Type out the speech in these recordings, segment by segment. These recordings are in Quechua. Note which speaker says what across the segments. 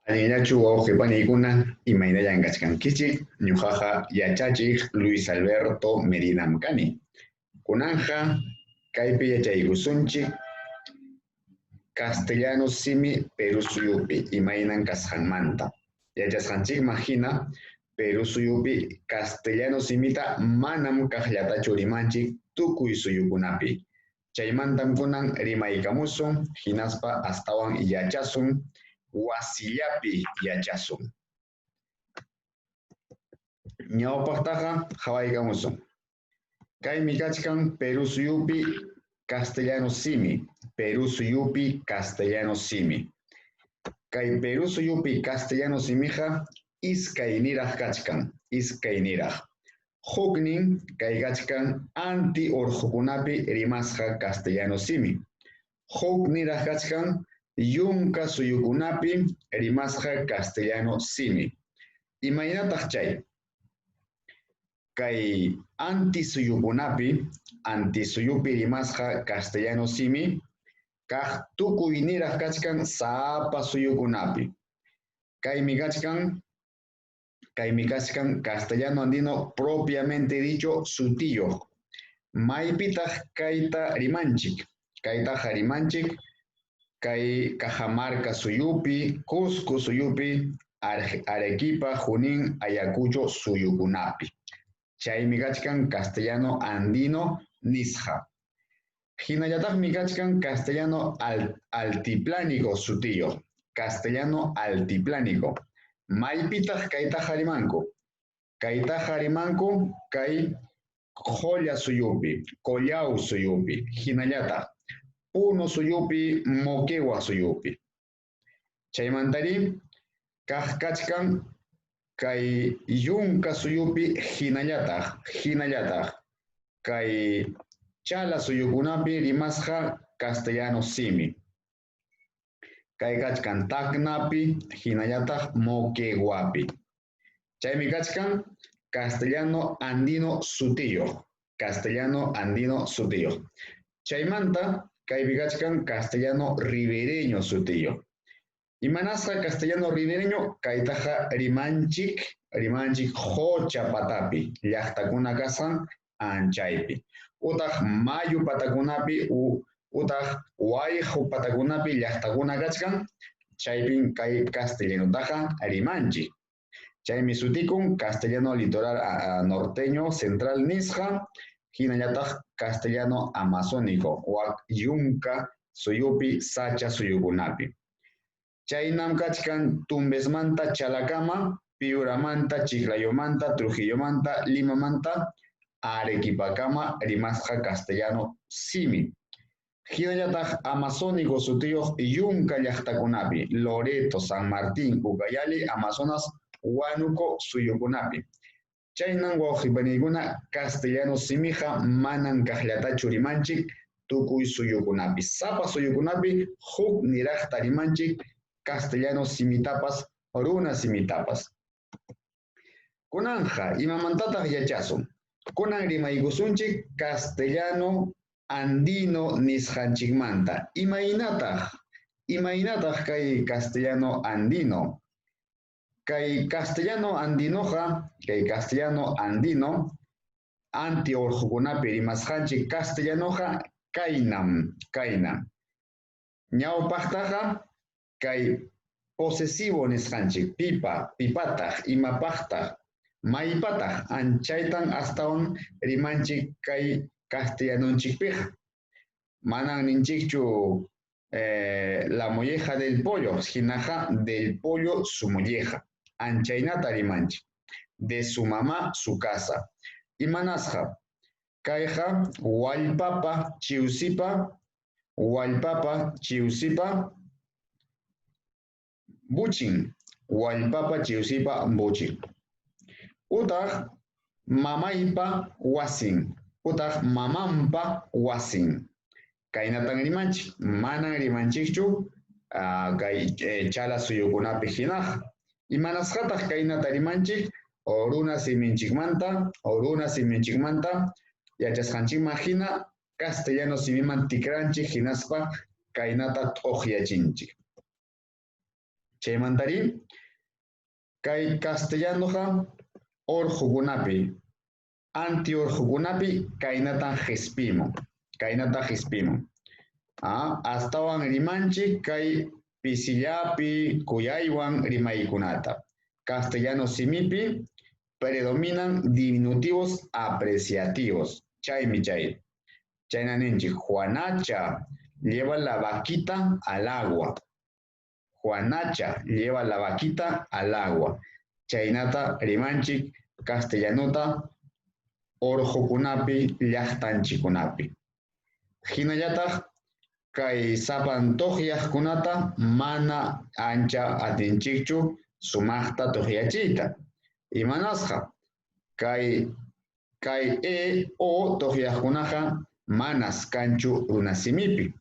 Speaker 1: Allinllachu wawqi paniykuna, imaynallan kachkankichik? Ñuqaqa yachachiq Luis Alberto Medinam kani. Kunanqa kaypi yachaykusunchik castellano simi Perú suyupi imaynan kasqanmanta. Yachasqanchikman hina Perú suyupi castellano simita manam kaqllatachu rimanchik tukuy suyukunapi. Chaymantam kunan rimaykamusun, hinaspa astawan yachasun, wasillapi yachasun. Ñawpaqtaqa qhawaykamusun. Kaymi kachkan Perú suyupi castellano simi, Perú suyupi castellano simi. Kay Perú suyupi castellano simiqa iskay niraq kachkan, iskay niraq. Huknin kay kachkan anti urqukunapi rimasqa castellano simi. Huk niraq kachkan yunka suyukunapi rimasqa castellano simi. Imaynataq chay? Kay anti suyukunapi, anti suyupi rimasqa castellano simi kaq tukuy niraq kachkan sapa suyukunapi. Kaymi kachkan, kaymi kachkan castellano andino propiamente dicho sutiyuq. Maypitaq kayta rimanchik? Kaytaqa rimanchik kay Cajamarca suyupi, Cusco suyupi, Arequipa, Junín, Ayacucho suyukunapi. Chaymi kachkan castellano andino nisqa. Hinallataqmi kachkan castellano altiplánico sutiyuq. Castellano altiplánico. Maypitaq kaytaqa rimanku? Kaytaqa rimanku kay Qolla suyupi, Collao suyupi, hinallataq Puno suyupi, Moquegua suyupi. Chaymantari kaq kachkan kay Yunka suyupi, hinallataq kay Chala suyukunapi rimasqa castellano simi. Kay kachkan Tacnapi, hinallataq Moqueguapi. Chaymi kachkan castellano andino sutiyuq, castellano andino sutiyuq. Chaymanta kaypi kachkan castellano ribereño sutiyuq. Imanasqa castellano ribereño? Kaytaqa rimanchik qocha patapi, llaqtakuna kasqan anchaypi. Utaq mayu patakunapi, utaq wayqu patakunapi llaqtakuna kachkan, chaypin kay castellanotaqa rimanchik. Chaymi sutikun castellano litoral norteño central nisqa, hinallataq castellano amazónico, wak yunka suyupi, sacha suyukunapi. Chaynam kachkan Tumbesmanta Chalakama, Piuramanta, Chiclayomanta, Trujillomanta, Limamanta, Arequipakama rimasqa castellano simi. Hinallataq amazónico sutiyuq yunka llaqtakunapi, Loreto, San Martín, Ucayali, Amazonas, Huánuco suyukunapi. Chaynan wawqi paniykuna castellano simiqa manan kaqllatachu rimanchik tukuy suyukunapi. Sapa suyukunapi huk niraqta rimanchik castellano simitapas, runa simitapas. Kunanqa imamantataq yachasun? Kunan rimaykusunchik castellano andino nisqanchikmanta. Imaynataq kay castellano andino? Kay castellano andinoqa, kay castellano andino, anti urqukunapi rimasqanchik castellanoqa kaynam, kaynam. Ñawpaqtaqa kay posesivo nisqanchik, pipa, pipataq, imapaqtaq, maypataq, anchaytan astawan rimanchik kay castellanonchikpiqa. Manan ninchikchu la molleja del pollo, hinaqa del pollo su molleja. Anchaynata rimanchik. De su mamá su casa. Imanasqa, kayqa wallpapa chiwsipa, wallpapa chiwsipa buchin, wallpapa chiwsipa buchin. Utaq mamaypa wasin, utaq mamampa wasin. Kaynatan rimanchik, manan rimanchikchu kay chala suyukunapi hinaqa. Imanasqataq kaynata rimanchik? Runa siminchikmanta, runa siminchikmanta yachasqanchikman hina castellano simiman tikranchik hinaspa kaynata t'uqyachinchik. Chaymantari kay castellanoqa urqukunapi, anti urqukunapi kaynatan qispimun, kaynata qispimun. Astawan rimanchik kay pisillapi kuyaywan rimaykunata. Castellano simipi predominan diminutivos apreciativos. Chaymi chay. Chayna ninchik, Juanacha lleva la vaquita al agua. Juanacha lleva la vaquita al agua. Chaynata rimanchik castellanuta urqukunapi llaqtanchikkunapi. Hinallataq kay sapan tuqyaqkunata mana ancha atinchikchu sumaqta tuqyachiyta. Imanasqa kay e o tuqyaqkunaqa manas kanchu runasimipi.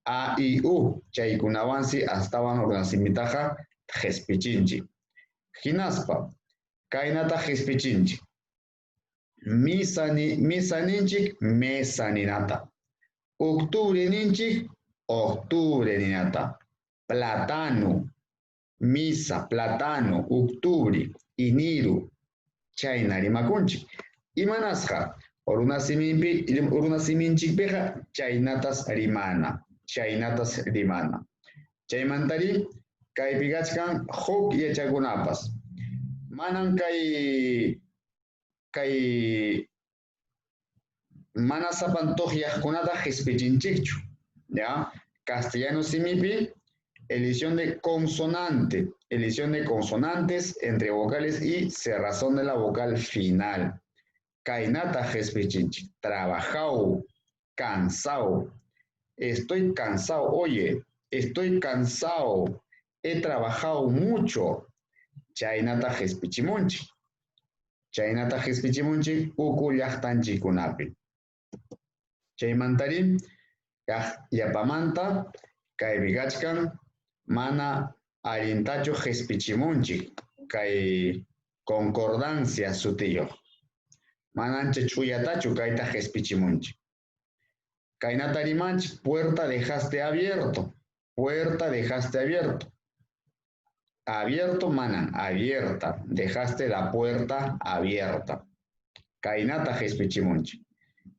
Speaker 1: A i u chaykunawansi astawan runasimitaqa qhispichinchik. Hinaspa kaynata qhispichinchik. Misa ninchik mesa ninata. Octubre ninchik octubre ninata. Platano, misa, platano, octubre, iniru, chayna rimakunchik. Imanasqa runasiminchikpiqa chaynatas rimana, chaynatas rimana. Chaymantari kaypi kachkan huk yachakunapas. Manan kay mana sapan tuqyaqkunata qispichinchikchu, ¿ya? Castellano simipi, elisión de consonante, elisión de consonantes entre vocales y cerrazón de la vocal final. Kaynata qispichinchik, trabajao, cansao, estoy cansado, oye, estoy cansado, he trabajado mucho. Chaynata qispichimunchik. Chaynata qispichimunchik uku llaqtanchikkunapi. Chaymantari kaq yapamanta kaypi kachkan mana allintachu qispichimunchik kay concordancia sutiyuq. Mana ancha ch'uyatachu kayta qispichimunchik. Kaynata rimanchik, puerta dejaste abierto, puerta dejaste abierto. Abierto manan, abierta, dejaste la puerta abierta. Kaynata qispichimunchik.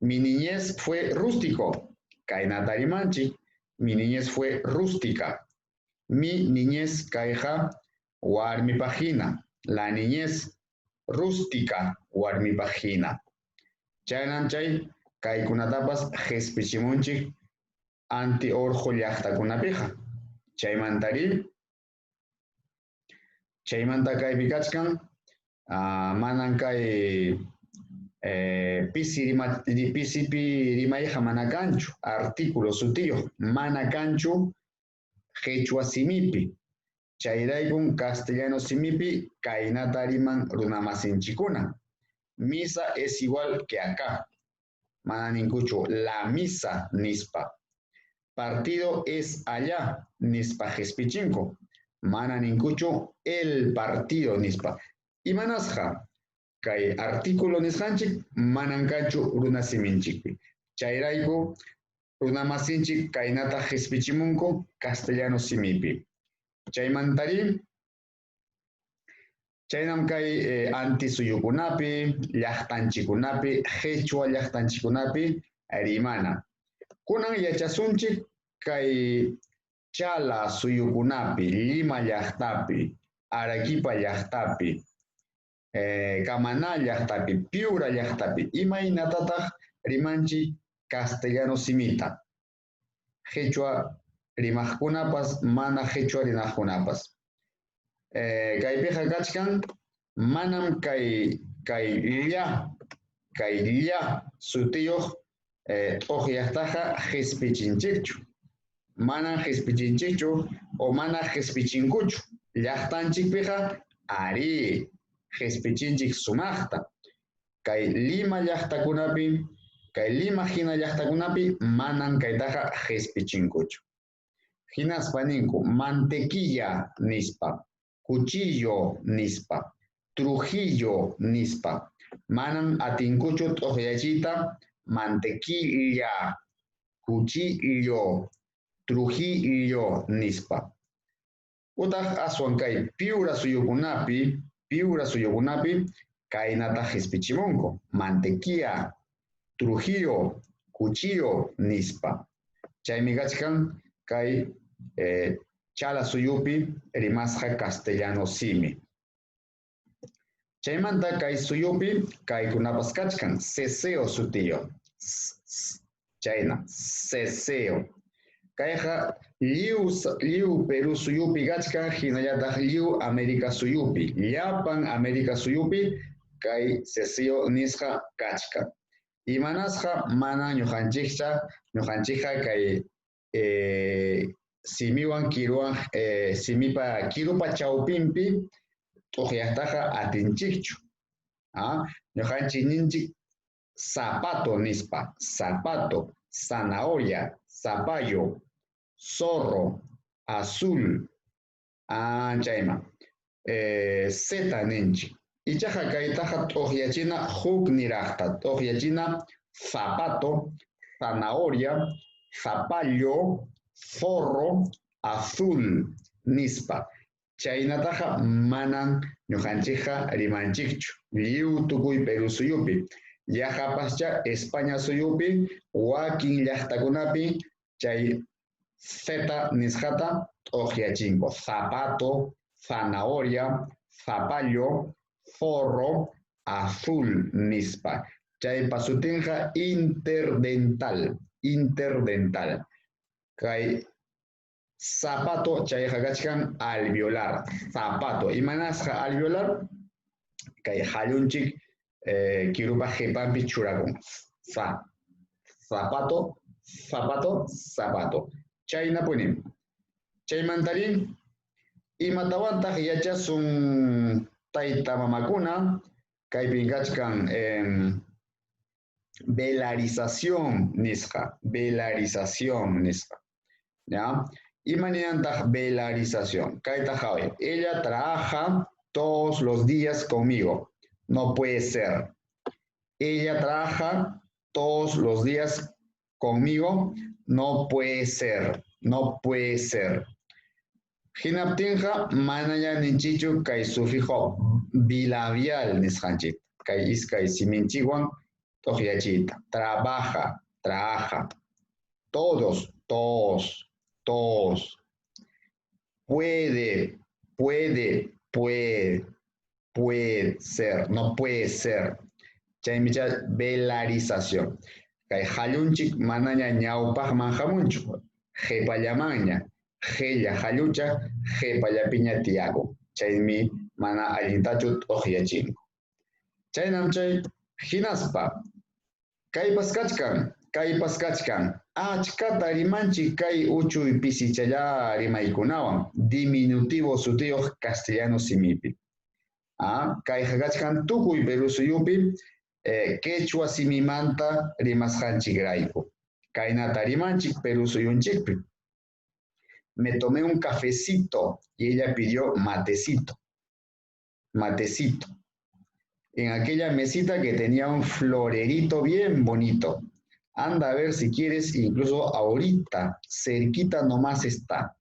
Speaker 1: Mi niñez fue rústico. Kaynata rimanchik. Mi niñez fue rústica. Mi niñez kayqa warmipaqhina. La niñez rústica warmipaqhina. Chaynan chay kaykunatapas qispichimunchik anti urqu llaqtakunapiqa. Chaymantari chaymanta kaypi kachkan manan kay pisipi rimayqa mana kanchu, artículo sutiyuq mana kanchu qhichwa simipi. Chayraykun castellano simipi kaynata riman runamasinchikuna. Misa es igual que acá. Mana ninkuchu la misa nispa. Partido es allá nispa qispichinko. Mana ninkuchu el partido nispa. Imanasqa kay artículo nisqanchik manan kanchu runasiminchikpi. Chayrayku runamasinchik kaynata qispichimunku castellano simipi. Chaymantari chaynam kay antisuyukunapi, llaqtanchikkunapi, qhichwa llaqtanchikkunapi rimana. Kunan yachasunchik kay chala suyukunapi, Lima llaqtapi, Arequipa llaqtapi, Camaná llaqtapi, Piura llaqtapi, imaynatataq rimanchik castellano simita. Qhichwa rimaqkunapas, mana qhichwa rimaqkunapas. Kaypiqa kachkan manam kay lla sutiyuq t'uqyaqtaqa qispichinchikchu. Manan qispichinchikchu o mana qispichinkuchu. Llaqtanchikpiqa ari qispichinchik sumaqta. Kay Lima llaqtakunapi, kay Lima hina llaqtakunapi manan kaytaqa qispichinkuchu. Hinaspa ninku mantequilla nispa, cuchillo nispa, Trujillo nispa. Manan atinkuchu t'uqyachiyta mantequilla, cuchillo, Trujillo nispa. Utaq aswan kay Piura suyukunapi kaynata qispichimunku, mantequilla, Trujillo, cuchillo nispa. Chaymi kachkan kay Chala suyupi rimasqa castellano simi. Chaymanta kay suyupi kaykunapas kachkan ceseo sutiyo. Chayna, ceseo. Kayqa lliw Perú suyupi kachkan, hinallataq lliw América suyupi, llapan América suyupi kay ceseo nisqa kachkan. Imanasqa mana ñuqanchikqa kay simiwan kiruwan simipa kirupa chawpinpi t'uqyaqtaqa atinchikchu. Ñuqanchik ninchik zapato nispa, zapato, zanahoria, zapallo, zorro, azul, chayma, zeta ninchik. Ichaqa kaytaqa t'uqyachina huk niraqta, t'uqyachina zapato, zanahoria, zapallo, zorro, azul nispa. Chaynataqa manan ñuqanchikqa rimanchikchu lliw tukuy Perú suyupi. Yaqapascha España suyupi wakin llaqtakunapi chay zeta nisqata t'uqyachinku. Zapato, zanahoria, zapallo, zorro, azul nispa. Chaypa sutinqa interdental, interdental. Kay zapato chayqa kachkan alveolar, zapato. Imanasqa alveolar? Kay hallunchik kirupa qhipanpi churakun. Zapato, zapato, zapato. Chaynapuni. Chaymantarin imatawantaq yachasun tayta mamakuna? Kaypin kachkan velarización nisqa, velarización nisqa. ¿Ya? Imaninantaq velarización? Kayta qhaway. Ella trabaja todos los días conmigo. No puede ser. Ella trabaja todos los días conmigo. No puede ser. No puede ser. Hinaptinqa manaya ninchichu kay sufijo bilabial nisqanchik. Kay iskay siminchikwan t'uqyachiyta. Trabaja, trabaja. Todos, todos, todos. Puede, puede, puede, puede ser, no puede ser. Chaymicha velarización. Kay hallunchik manaña ñawpaqman hamunchu. Qhipallamanña. Qhilla hallucha qhipallapiña tiyakun. Chaymi mana allintachu t'uqyachinku. Chaynam chay hinaspa kaypas kachkan, kaypas kachkan. Achkata rimanchik kay uchuy pisichalla rimaykunawan diminutivo sutiyuq castellano simipi. Kayqa kachkan tukuy Perú suyupi quechua simimanta rimasqanchikrayku. Kaynata rimanchik Perú suyunchikpi. Me tomé un cafecito y ella pidió matecito. Matecito. En aquella mesita que tenía un florerito bien bonito. Anda a ver si quieres, incluso ahorita, cerquita nomás está.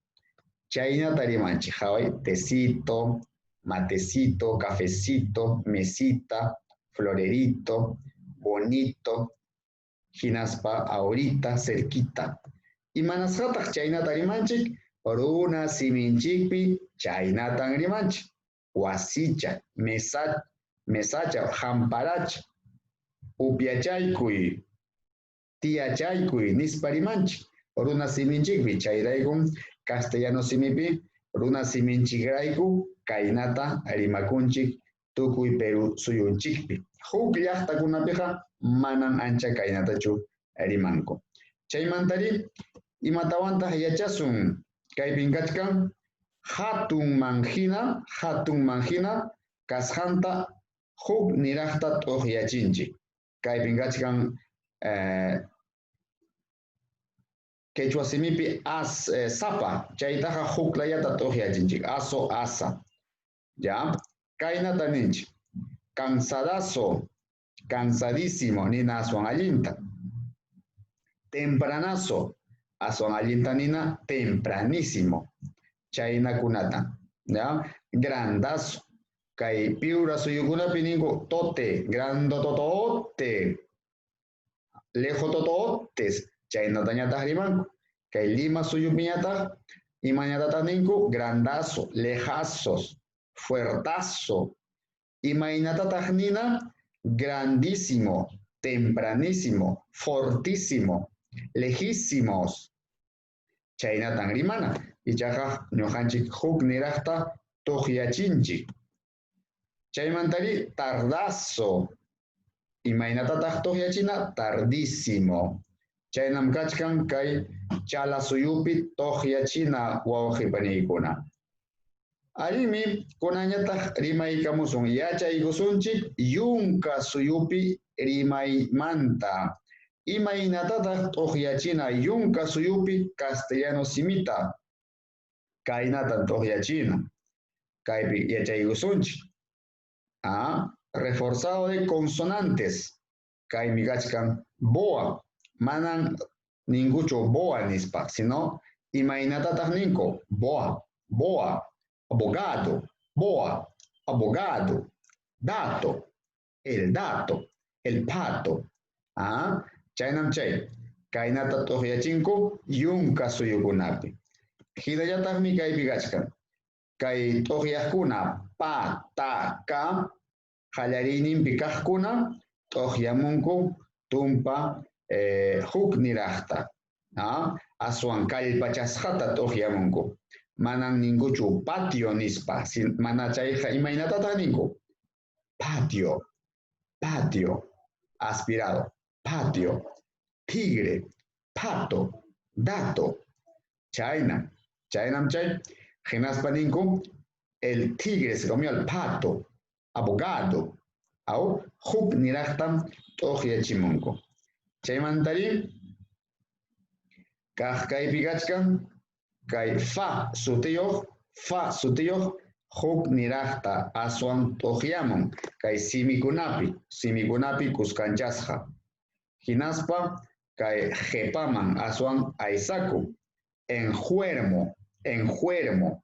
Speaker 1: Chaynata rimanchik, qhaway, tecito, matecito, cafecito, mesita, florerito, bonito, hinaspa, ahorita, cerquita. Imanasqataq chaynata rimanchik? Runa siminchikpi chaynatan rimanchik. Wasicha, mesa, mesacha, hamparacha, upyachaykuy, tiyachaykuy, nispa rimanchik. Runa siminchikpi chayraykun castellano simipi runa siminchikrayku kaynata rimakunchik tukuy Perú suyunchikpi. Huk llaqtakunapiqa manan ancha kaynatachu rimanku. Chaymantari imatawantaq yachasun? Kaypin kachkan hatun manjina kasqanta huk niraqta t'uqyachinchik. Kaypin kachkan quechua simipi as sapa, chaytaqa huk layata t'uqyachinchik, aso asa. Ya, kaynata ninchik. Cansadazo, cansadísimo, nina aswan allinta. Tempranazo, aswan allinta nina tempranísimo. Chaynakunata, ¿ya? Grandazo. Kay Piura suyukunapi ninku tote, grandototote, lejotototes, chaynatañataq rimanku. Kay Lima suyupiñataq imañatataq ninku grandazo, lejazos, fuertazo. Imaynatataq nina grandísimo, tempranísimo, fortísimo, lejísimos. Chaynatan rimana. Ichaqa ñuqanchik huk niraqta tuqyachinchik. Chaymantari tardazo. Imaynatataq tuqyachina tardísimo. Chaynam kachkan kay chala suyupi tuqyachina wawqi paniykuna. Allinmi kunañataq rimaykamusun yachaykusunchik yunka suyupi rimaymanta. Imaynatataq tuqyachina yunka suyupi castellano simita. Kaynatan tuqyachina. Kaypi yachaykusunchik. Ah, reforzado de consonantes. Kaymi kachkan boa. Manan ningucho boa nispa, sino imaynatataq ninku boa, boa, abogado, boa, abogado, dato, el dato, el pato. Ah, chaynam chay. Kaynata tuqyachinku yunka suyukunapi. Hinallataqmi kaypi kachkan. Kay tuqyaqkuna pa, ta, ka, qallariyninpi kaqkuna tuqyamunku tumpa huk niraqta. Ah, aswan kallpachasqata tuqyamunku. Manan ninkuchu patio nispa, mana chayqa imaynatataq ninku? Patio, patio, aspirado, patio, tigre, pato, dato. Chayna, chaynam chay. Hinaspa ninku, el tigre se comió al pato, abogado. Aw, huk niraqtam tuqyachimunku. Chaymantari, kaq kaypi kachkan, kay fa sutiyuq, huk niraqta aswan tuqyamun, kay simikunapi, simikunapi kuskanchasqa. Hinaspa, kay qhipaman aswan aysaku, enjuermo, enjuermo,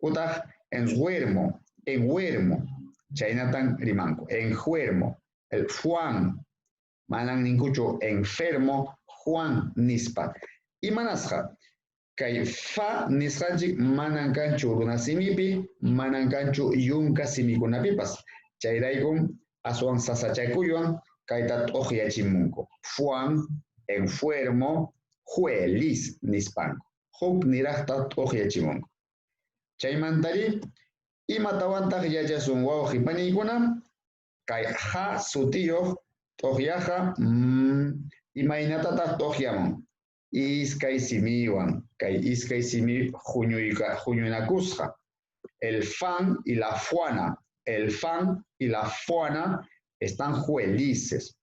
Speaker 1: utaq enjuermo, enjuermo, chaynatan rimanku, enjuermo, el Juan, manan ninkuchu enfermo, Juan nispa. Imanasqa, kay fa nisqanchik manan kanchu runa simipi, manan kanchu yunka simikunapipas. Chayraykum aswan sasachakuywan kayta t'uqyachimunku. Juan, enfermo, juelis nispanku. Huk niraqta t'uqyachimunku. Chaymantari, imatawantaq yachasun wawqi paniykuna? Kay ja sutiyuq t'uqyaqa, imaynatataq t'uqyamun? Iskay simiwan, kay iskay simi huñunakusqa. El fan y la fuana, el fan y la fuana están felices,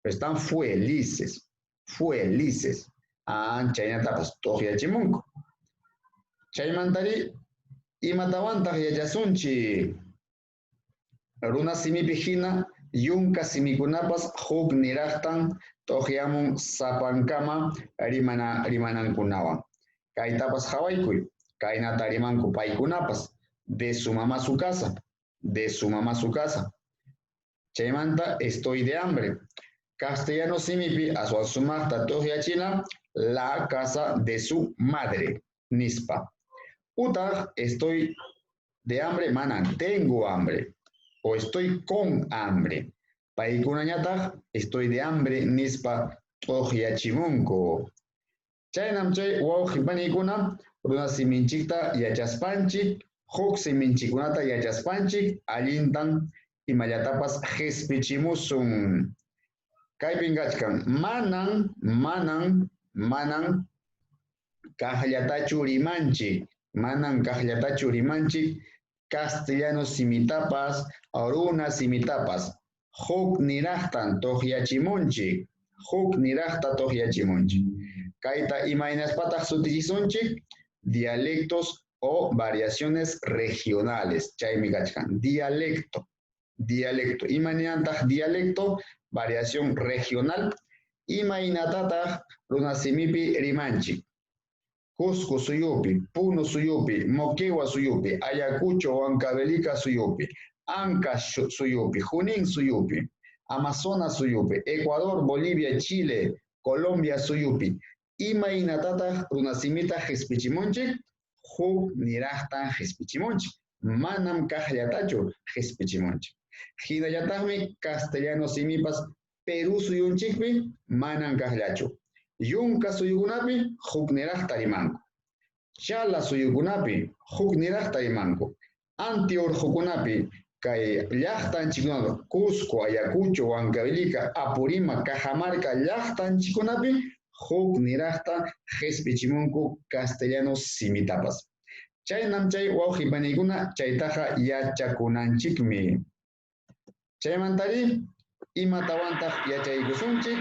Speaker 1: están felices, felices. Ah, chaynatapas t'uqyachimunku. Chaymantari, imatawantaq yachasunchik? Runa simipi hina, yunka simikunapas huk niraqtan t'uqyamun sapankama rimanankunawan. Kaytapas qhawaykuy, kaynata rimanku paykunapas, de su mamá su casa, de su mamá su casa. Chaymanta, estoy de hambre. Castellano simipi aswan sumaqta t'uqyachina la casa de su madre, nispa. Utaq, estoy de hambre, manan, tengo hambre. O estoy con hambre. Paykunañataq, estoy de hambre, nispa t'uqyachimunku. Chaynam chay wawqi paniykuna, runa siminchikta yachaspanchik, huk siminchikunata yachaspanchik, allintan imallatapas qhispichimusun. Kaypin kachkan, manan, manan, manan kaqllatachu rimanchik, manan kaqllatachu rimanchik, castellano simitapas, runa simitapas, huk niraqtan tuqyachimunchik, huk niraqta tuqyachimunchik. Kayta imaynaspataq sutichisunchik, dialectos o variaciones regionales, chaymi kachkan, dialecto, dialecto, imaynataq dialecto, variación regional, imaynatataq runa simipi rimanchik. Cusco suyupi, Puno suyupi, Moquegua suyupi, Ayacucho, Huancavelica suyupi, Ancash suyupi, Junín suyupi, Amazonas suyupi, Ecuador, Bolivia, Chile, Colombia suyupi. Imaynatataq runasimita qispichimunchik? Huk niraqtan qispichimunchik. Manam kaqllatachu qispichimunchik. Hinallataqmi castellano simipas Perú suyunchikpi manam kaqllachu. Yunka suyukunapi huk niraqta rimanku. Chala suyukunapi huk niraqta rimanku. Anti urqukunapi kay llaqtanchikkunapi Cusco, Ayacucho, Huancavelica, Apurímac, Cajamarca llaqtanchikkunapi huk niraqta qispichimunku castellano simitapas. Chaynam chay wawqi paniykuna chaytaqa yachakunanchikmi. Chaymantari imatawantaq yachaykusunchik?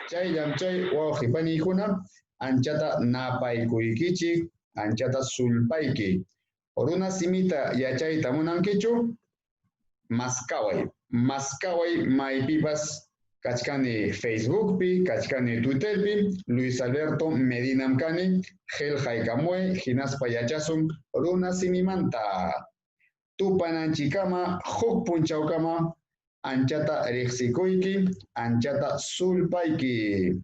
Speaker 1: Chayllam chay wawqi paniykuna anchata napaykuykichik, anchata sulpayki. Runa simita yachayta munankichu? Maskaway, maskaway maypipas kachkani Facebookpi, kachkani Twitterpi, Luis Alberto Medina kani, qillqaykamuy, hinaspa yachasun runa simimanta. Tupananchikama, huk punchawkama, anchata riqsikuyki, anchata sulpayki.